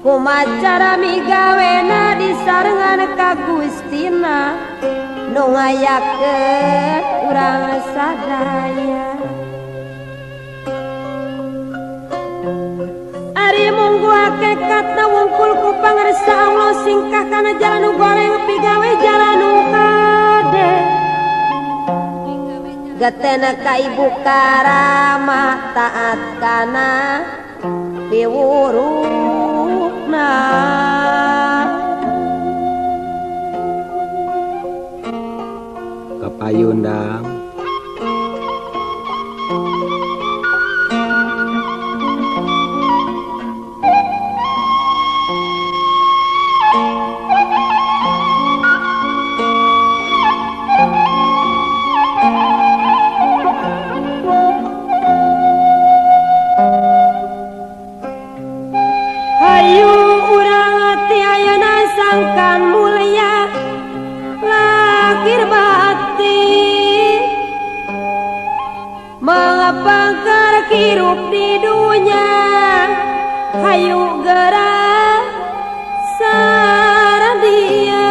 Kumacara migawena disarengan ka Gustina nu ngayakeun urang sadaya. Ari munggu hakikatna wungkul ku pangersa Allah singkah kana jalan nu goreng pigawe jalan nu kade. Getena ka ibu karama taat kana piwurukna. Kapayundang. Sangkan mulia lahir batin mengapangkar hirup di dunia hayu gerak saradia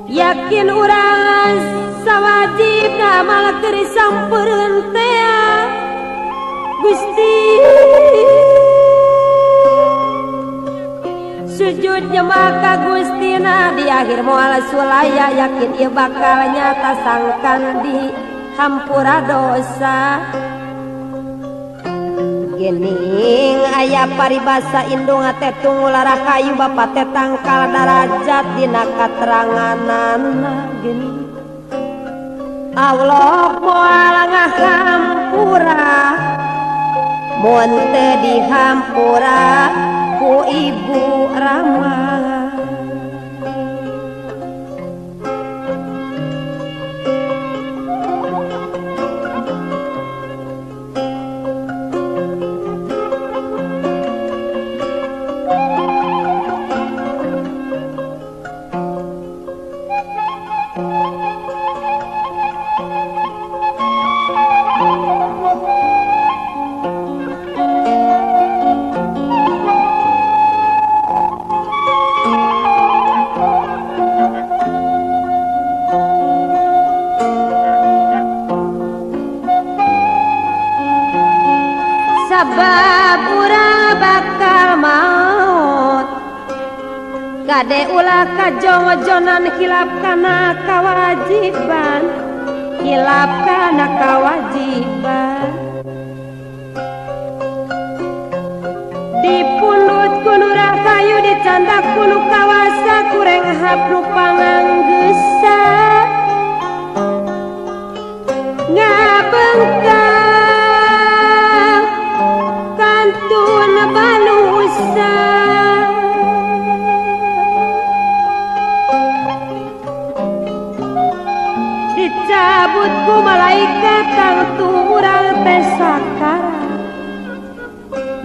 yakin urang sawajib ngamal keur sampereun tea Gusti sujud nyembah ka Gustina di akhir moal sulaya yakin ieu bakal nyata sangkan di hampura dosa. Gening aya paribasa indung teh tunggu kayu bapa teh tangkal darajat dina kateranganana geuning Allah moal ngahampura mun teu dihampura ku Ibu Rama. Sabab urang bakal maut kade ulah kajong-jonan hilap kana kawajiban hilap kana kawajiban dipundut ku nu rahayu dicandak ku nu kawasa kureng hap nu panganggeusa ngabengkang kantun balusa dicabut ku malaikat tangtu urang teh sakara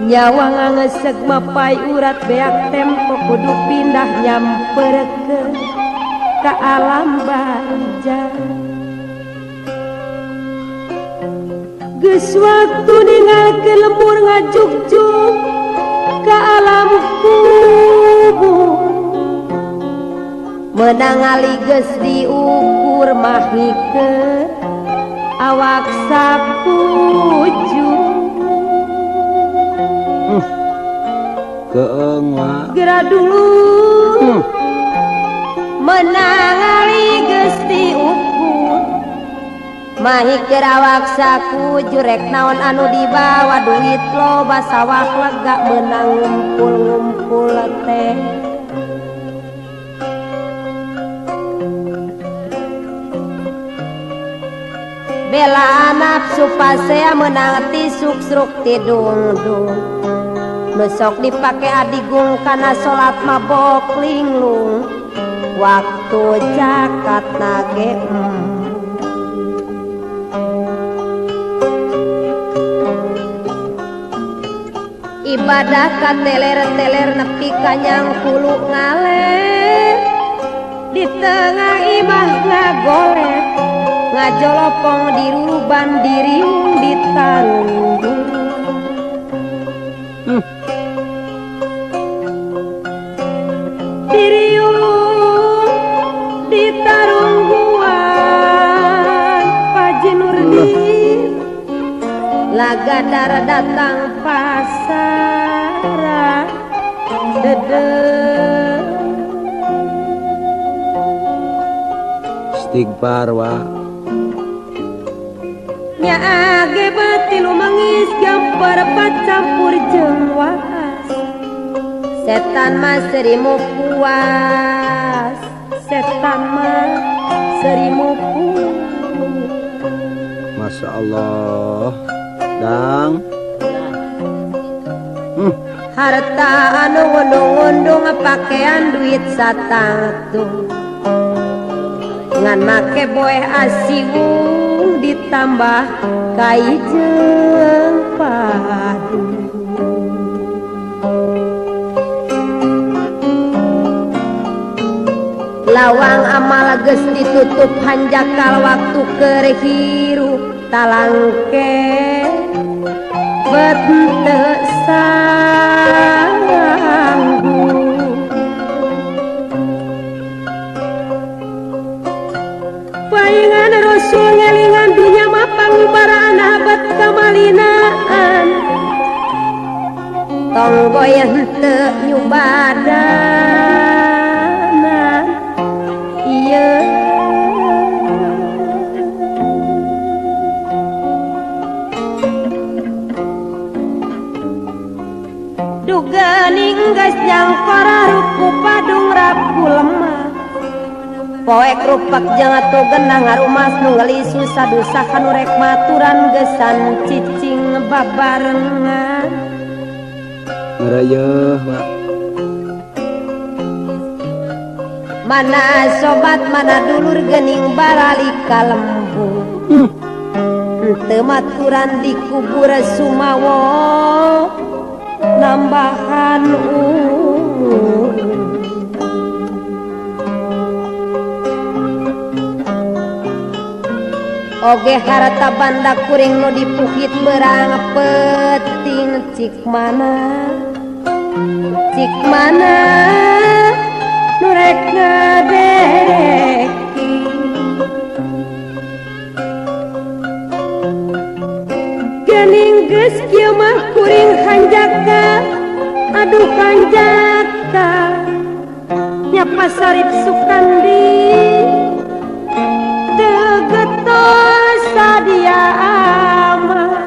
nyawa ngangeseg mapai urat beak tempo kudu pindah nyamperkeun ka alam barzah. Geus waktu ninggalkeun lembur ngajugjug ka alam kubur menang ali geus diukur mahikeun awak sapuju. Keeng wa geura dulu menang ali geus diukur Mahi keur awak sakujurek naon anu dibawa duit loba sawah lega meunang ngumpul-ngumpul teh. Bela nafsu pasea meunang tisuk sruk tidungdung. Nu sok dipake adigung kana salat mabok linglung. Waktu zakat nage ibadah kateler-teler nepi kanyang kulu ngaler di tengah imah ngagolek ngajolopong diruban diriung ditanggung. Diriung ditarungguan Paji Nurdin lagadar datang pasara dede istighfar wa nya age batin mangis gambar campur jeung waas setan mah serimu puas setan mah serimu puas. Masya Allah dang. Harta anu ngundung-ngundung pakaian duit satangtung ngan make boeh asiwung ditambah kai jeung padu. Lawang amal geus ditutup hanjakal waktu keur hirup talangke bet teu sanggup. Paingan Rasul ngelingan dunya mah pangubaraan abad kamalinaan tong goyah teu nyubadana ieu. Duga ninggas nyangkora ruku padung rapu lemah poek rupak jeung atuh genah ngarumas nu ngeulis susah dusa kanu rek maturan gesan cicing babarengan ngarayeuh Pak. Mana sobat mana dulur geuning barali ka lembur teu maturan dikubur sumawo nambahan umur. Oge harta banda kuring nu dipuhit berang peting cik mana nu rek ngadereki geuning geus kieu mah kuring hanjaka aduh hanjaka nya pasarip Sukandi teu getol sadia amat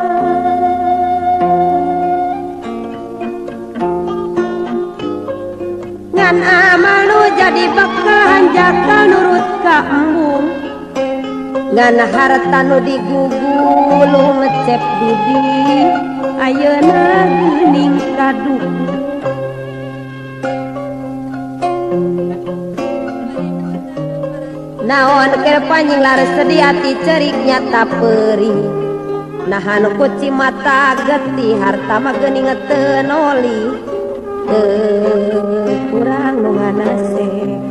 ngan amal nu jadi bekal hanjaka nurut ka embung ngan harta nu digugulung cep didi ayeuna geuning kaduh. Naon keur panjing lares sedih ati cerik nyata perih nahan kuci mata getih harta mah geuning teu noli teu kurang nu nganasehat.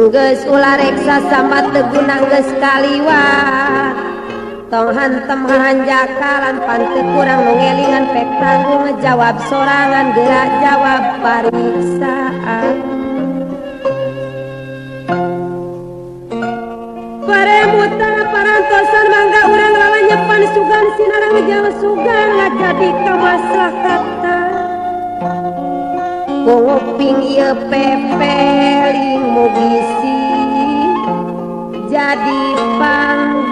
Geus ulah reksa sama teu guna geus kaliwat tong hantem hanjakalan pan teu kurang nu ngelingan pek tanggung jawab sorangan gerak jawab pariksaan. Paremutan parantosan mangga urang lawan nyepan sugan sinarang jang sugan ngajadi kamaslahatan. Nguping ieu pepeling mugi sing jadi pangganti.